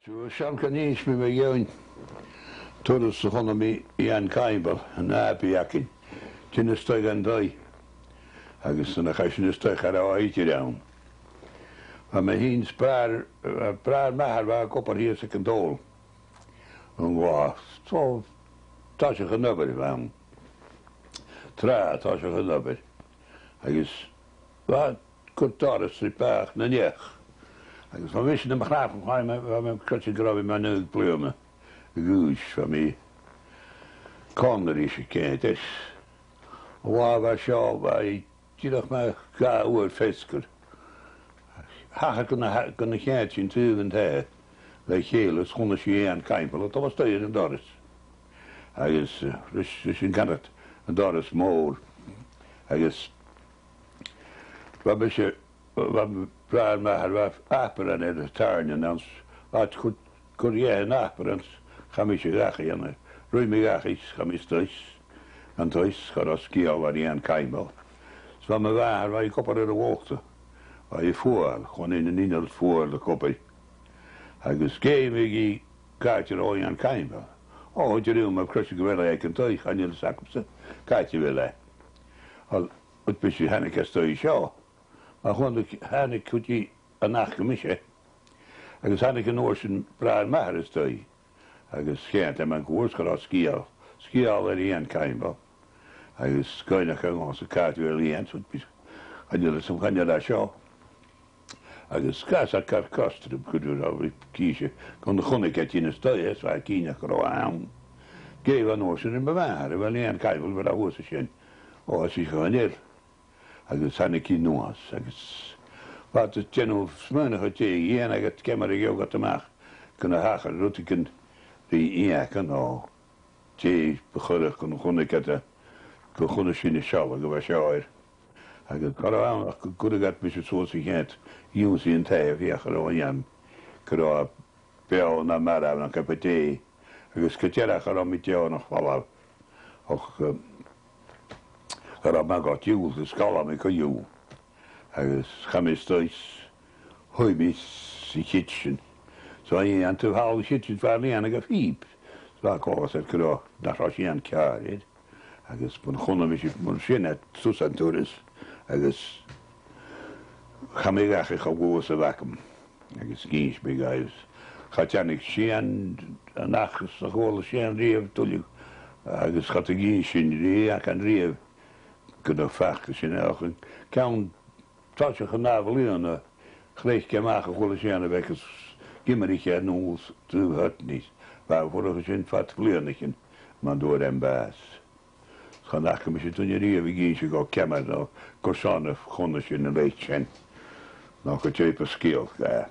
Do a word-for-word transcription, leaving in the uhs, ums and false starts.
Seo, seall gun innis mi mu dheidhinn turas a chunna mi Iain Caimbeul, an nàbaidh againn, tighinn a-staigh dhan taigh. Agus nuair a chaidh sinn a-staigh, cha robh e idir ann. Bha mi fhìn 's bràthair, eh, bràthair m' athar, bha e ag obair shìos aig an t-sabhal an latha. So, toiseach an obair a bh' ann. Tràth toiseach an obair. Agus bha e a' cur doras ri bàthadh nan each. Agus bha mise nam chnapan, bha mi, bha mi a' creidsinn gun robh mi mu naoi bliadhna a dh'aois, bha mi còmhla ris a' coimhead air. An latha a bha seo, bha i dìreach mu dhà uair feasgar. Thachair gun a, gun a choimhead sinn taobh an taighe le chèile is chunna sinn Iain Caimbeul a' dol a-staigh air an doras. Agus, eh, ris, ris an canadh an doras mòr. Agus bha mise, bha bràthair m' athar, bha aparan air a tàirnean ann, bha e a' cur, cur dheth an aparan, chaidh mise dhachaigh ann. Ruith mi dhachaigh, chaidh mi a-staigh dhan taigh, cha robh sgeul air Iain Caimbeul. 'S bha mo mhàthair, bha i ag obair air a' bhòta. Bha i a' fuaigheal, chun an inneal fuaigheil a' cumail. Agus dh'fhaighnich mi dhi càit an robh Iain Caimbeul. Ò, thuirt i rium, tha mi a' creidsinn gu bheil e aig an taigh, chan eil fhios agamsa càit a bheil e. Uill, thuirt mise, thàinig e a-staigh seo. Mar a chunnaic, thàinig, thuirt i, an fhaca mise. Agus thàinig an uair sin bràthair m' athar a-staigh. Agus choimhead e mun cuairt, cha robh sgeul, sgeul air Iain Caimbeul. Agus dh'fhaighnich e dhòmhsa càit a bheil Iain, 's thuirt mise, chan eil fhios agam, chan eil e seo. Agus dh'fhàs e car costa rium cuideachd, a bhith ag innse gun do chunnaic e e a' tighinn a-staigh, is bha e cinnteach gun robh e ann. Dh'èigh e an uair sin air mo mhàthair, a bheil Iain Caimbeul, a bheil e shuas an sin. Ò, ars ise, chan eil. Agus thàinig i a-nuas, agus bha iad a' dèanamh smaoineachadh dè a dhèanadh iad, ciamar a gheibheadh iad a-mach gun do thachair rudeigin ri Iain, no dè bu choireach gun do chunnaic iad e, gun do chunnaic sinn an sealladh a bha seo air. Agus cha robh ann ach gun cuireadh iad mise suas a choimhead ionnsaigh an taighe, feuch an robh Iain, gun robh e beò no marbh no ge b' e dè, agus gu dearbh cha robh mi deònach falbh. Ach, eh, cha robh mi gu diùlt is ghabh mi co-dhiù. Agus chaidh mi a-staigh, shuidh mi sa chidsin. So, an taobh thall a' chidsin, bha Iain a' pìob. So, bha còir gun robh, nach robh sìon ceàrr air. Agus bhon chunna mise mar sin e suas an turas, agus chaidh mi dhachaigh cho luath 's a bh' agam, agus dh'innis mi dha. Cha tàinig sìon a-mach às a' chuala sìon riamh tuilleadh, agus cha do dh'innis sinn ri Iain riamh gun do dh'fhaca sinn e. Ach an ceann toiseach an ath bhliadhna, chreic e a-mach a chuala sìon a bh' aige is dh'imrich e a-null taobh Hutney. Bha e a' fuireach an sin fad bhliadhnaichean, mun d' fhuair e am bàs. Chan fhaca mise duine riamh ag innse dhomh ciamar no carson a chunna sinn an leithid sin, no gu dè bu sgeul dha.